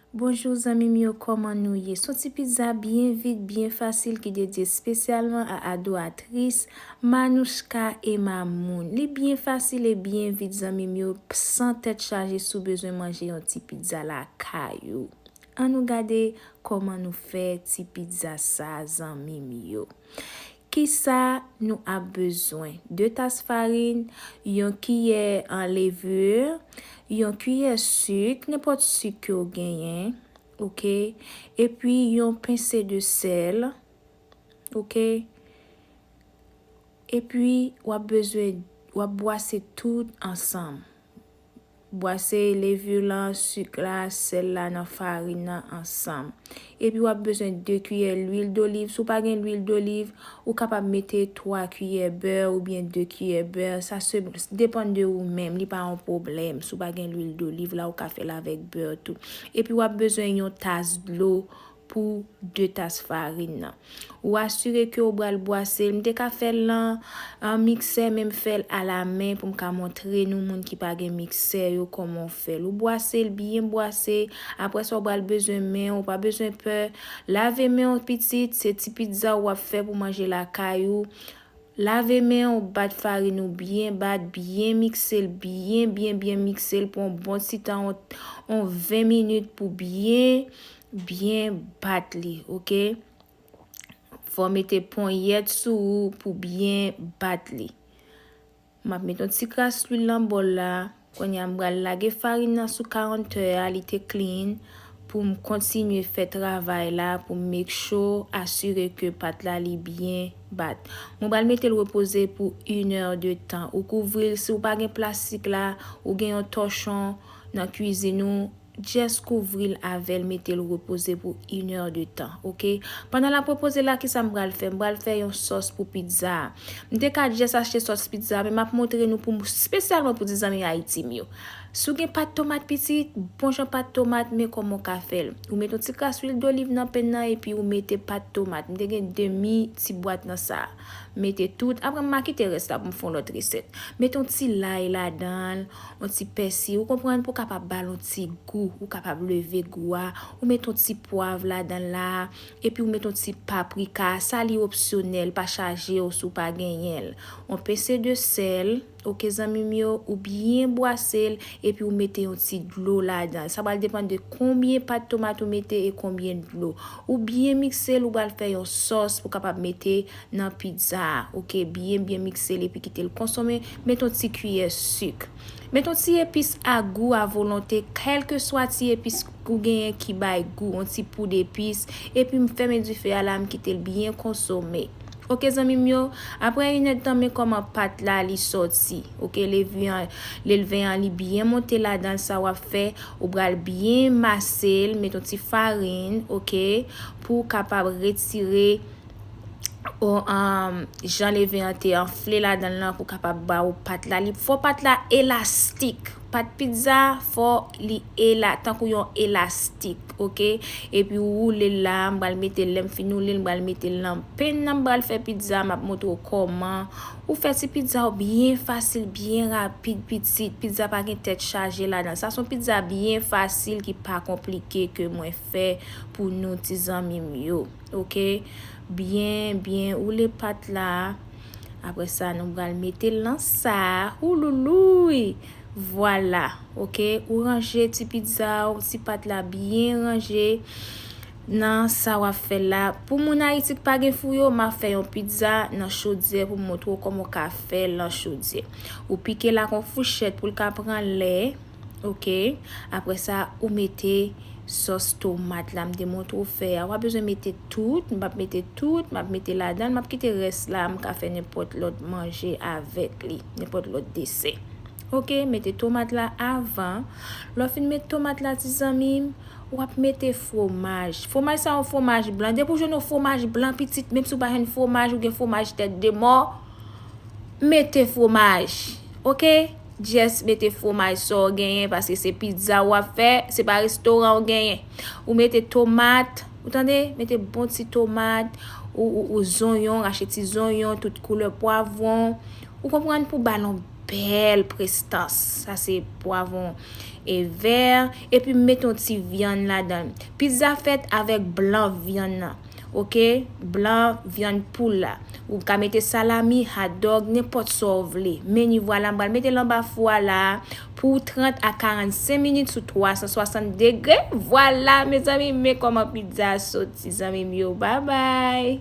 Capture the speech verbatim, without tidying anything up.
Bonjou zanmi m yo, kòman nou ye? Se yon ti pizza byen vit, byen fasil ki dedye espesyalman a adoratris Manouchka e Mamoun. Li byen fasil e byen vit zanmi m yo, san tèt chaje si w bezwen manje yon ti pizza lakay ou. Ann nou gade kòman nou fè ti pizza sa zanmi m yo. Kisa nou ap bezwen? De tas farin, yon kiyè an levure, yon kiyè sik, nenpòt sik ke w genyen, oke? Epi yon pense de sèl, oke? Epi w ap bezwen, w ap bwase tout ansanm. Bwase levure lan, sik la, sèl la nan farin nan ansanm. Epi w ap bezwen de kiyè lwil doliv. Si w pa gen lwil doliv, ou kapab mete twa kiyè bè oubyen de kiyè bè. Sa se depann de ou menm, li pa yon pwoblèm. Si w pa gen lwil doliv la, ou ka fè l avèk bè tou. Epi w ap bezwen yon tas dlo pou de tas farin nan. Ou asire ke w pral bwase l. M te ka fè l nan, an miksè, men m fè l alamen pou m ka montre nou moun ki pa gen miksè yo kòman w fè l. Ou bwase l byen bwase. Apre sa, w pral bezwen men w, pa bezwen pè. Lave men w pitit, se ti pizza w ap fè pou manje lakay ou. Lave men w, bat farin ou byen bat, byen mikse l, byen, byen, byen mikse l pou yon bon ti tan, yon, yon ven minit pou byen, byen bat li, oke? Fò w mete ponyèt sou ou pou byen bat li. M ap met yon ti kras lwil nan bòl la. Kounye a, m pral lage farin nan sou counter a, li te clean, pou m kontinye fè travay la, pou m make sure, asire ke pat la li byen bat. Mwen pral mete l repoze pou une heure de temps. Ou kouvri l, si w pa gen plastik la, ou gen yon tòchon nan kwizin ou, just kouvri l avè l, mete l repoze pou une heure de temps, oke? Pandan l ap repoze la, kisa m pral fè? M pral fè yon sòs pou pizza a. M te ka just achte sòs pizza, men m ap montre nou pou m, espesyalman pou ti zanmi Ayiti m yo. Si w gen pat tomat pitit, bon jan pat tomat, men kòman w ka fè l. Ou mete yon ti kras lwil doliv nan pen nan, epi ou mete pat tomat. M te gen demi ti bwat nan sa. Mete tout. Apre, m a kite rès la pou m fè yon lòt resèt. Mete yon ti lay ladan l, yon ti pèsi. Ou konprann, pou w kapab ba l yon ti gou. Ou kapab leve gou a. Ou mete yon ti pwav ladan l la. Epi ou mete yon ti paprika. Sa li opsyonèl, pa chaje w si w pa genyen l. Yon pense de sèl. Oke, zanmi m yo, ou byen bwase l, epi ou mete yon ti dlo ladan l. Sa pral depann de konbyen pat tomat ou mete e konbyen dlo. Ou byen mikse l, ou pral fè yon sòs pou kapab mete nan pizza a. Oke, byen, byen mikse l epi kite l konsome. Mete yon ti kiyè sik. Mete yon ti epis a gou a volonte, kèlkeswa ti epis ou genyen ki bay gou, yon ti poud epis, epi m fèmen dife a la, m kite l byen konsome. Oke, zanmi m yo, apre inèdtan, men kòman pat la li sòti. Oke, levure an, levure an li byen monte ladan l, sa w ap fè, ou pral byen mase l, met yon ti farin, oke, pou w kapab retire o, um, jan levure an te anfle ladan l lan pou kapab ba ou pat la. Li fò pat la elastik. Pat pizza fò li ela, tankou yon elastik, oke? Epi ou woule l la, m pral mete l, lè m fin woule l, m pral mete l nan pen nan, m pral fè pizza, m ap montre w kòman ou fè ti pizza w byen fasil, byen rapid, pitit. Pizza pa gen tèt chaje ladan. Sa se yon pizza byen fasil ki pa konplike ke mwen fè pou nou ti zanmi m yo, oke? Byen, byen woule pat la. Apre sa, nou pral mete l nan sa. Houloulouyy! Vwala, oke? Ou ranje ti pizza w, ti pat la byen ranje nan sa w ap fè la. Pou moun Ayiti k pa gen fou yo, m ap fè yon pizza nan chodyè pou m montre w kòman w ka fè l nan chodyè. Ou pike l ak yon fouchèt pou l ka pran lè, oke? Apre sa, ou mete sòs tomat la m te montre w fè a. W ap bezwen mete tout, m p ap mete tout, m ap mete ladan l, m ap kite rès la, m ka fè nenpòt lòt manje avèk li, nenpòt lòt desè. Oke, mete tomat la avan. Lè w fin met tomat la, ti zanmi m, w ap mete fwomaj. Fwomaj sa yon fwomaj blan. Depi w jwenn yon fwomaj blan, pitit, menm si w pa jwenn fwomaj, ou gen fwomaj tèt de mò, mete fwomaj. Oke? Just mete fwomaj sa w genyen, paske se pizza w ap fè, se pa restoran w genyen. Ou mete tomat, ou tande? Mete bon ti tomat, ou, ou, ou zonyon, rache ti zonyon, tout koulè pwavwon. Ou konprann, pou ba l yon bèl prestans. Sa se pwavwon. e vè, epi m mete yon ti vyann ladan l. Pizza fèt avèk blan vyann nan, oke? Blan vyann poul la. Ou ka mete salami, hot dog, nenpòt sa w vle. Men ni vwala, m pral mete l anba fou a la pou trant a karannsenk minit sou twa san swasant degre. Vwala, mezanmi, men kòman pizza a soti, zanmi m yo. Babay!